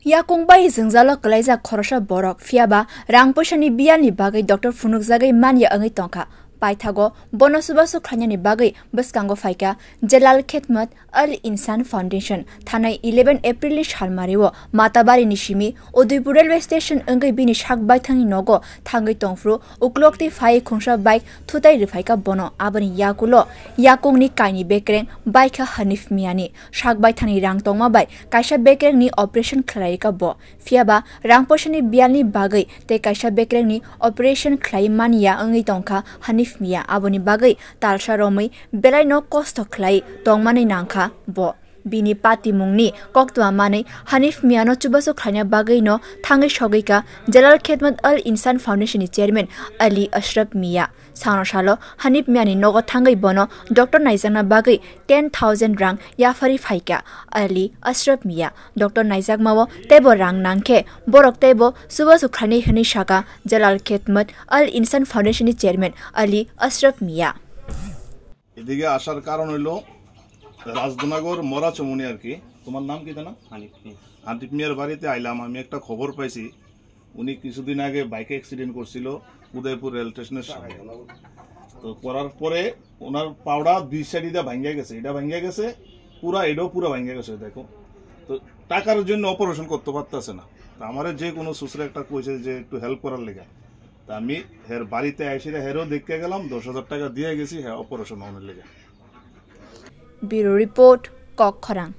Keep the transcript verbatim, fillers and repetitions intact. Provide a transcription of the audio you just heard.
Yakung bai jwngjalo kwlaijak khoroksa borok, phiyaba rang poisani biyalni bagwi doctor phunukjagwi manya wngwi tongkha. Paithago bono chubachu khlainani bagwi bwskango phaikha Jalal Khidmat Al Insan Foundation. Thanai eleven April ni salmario Matabarini simi Udaipur railway station wngwi bini sak baithangni nogo thangwi tongphuru uklok tei phaiwi khungsa bike thutai rwphaikha bono. Aboni yakulo yakungni kaini bekreng baikha Hanif Miyani. Sak baithangni rang tongma bai kaisa bekrengni operation khlaikha bo. Phiyaba rang poisani biyalni bagwi tei kaisa bekrengni operation khlai manya wngwi tongkha Hanif Miya. Aboni bagwi talsa romwi belaino kosto khlai tongmani nangkha bo. Bini patimungni koktwma manwi Hanif Miyano chubachu khlaina bagwino thangwi sogwikha Jalal Khidmat Al Insan Foundation ni chairman Ali Ashraf Miya. Sano salo Hanif Miyani nogo thangwi bono doctor naijakna bagwi ten thousand rang yaphari phaikha Ali Ashraf Miya. Doctor naijakmao teibo rang nangkhe borok teibo chubachu khlainai hwnwi sakha Jalal Khidmat Al Insan Foundation ni chairman Ali Ashraf Miya. এদিকে আসার কারণ হইলো রাজধনগর মরা চমুনি আর কি। তোমার নাম কি জানো? হানিফ মিয়া। হানিফ মিয়ার বাড়িতে আইলাম, আমি একটা খবর পাইছি উনি কিছুদিন আগে বাইকে অ্যাক্সিডেন্ট করছিল উদয়পুর রেল স্টেশনের সামনে। তো করার পরে ওনার পাওটা দুই সাইডে ভাঙ্গা গেছে, এটা ভাঙ্গা গেছে, পুরা এটাও পুরা ভাঙ্গা গেছে। দেখো, তো টাকার জন্য অপারেশন করতে পারতেছে না। তো আমারে যে কোনো সুসরে একটা কইছে যে একটু হেল্প করার লেগে। তা আমি হের বাড়িতে আইসি, হেরও দেখতে গেলাম, দশ হাজার টাকা দিয়ে গেছি, হ্যাঁ, অপারেশন অনের লেগে। Bureau Report, Kokkhorang.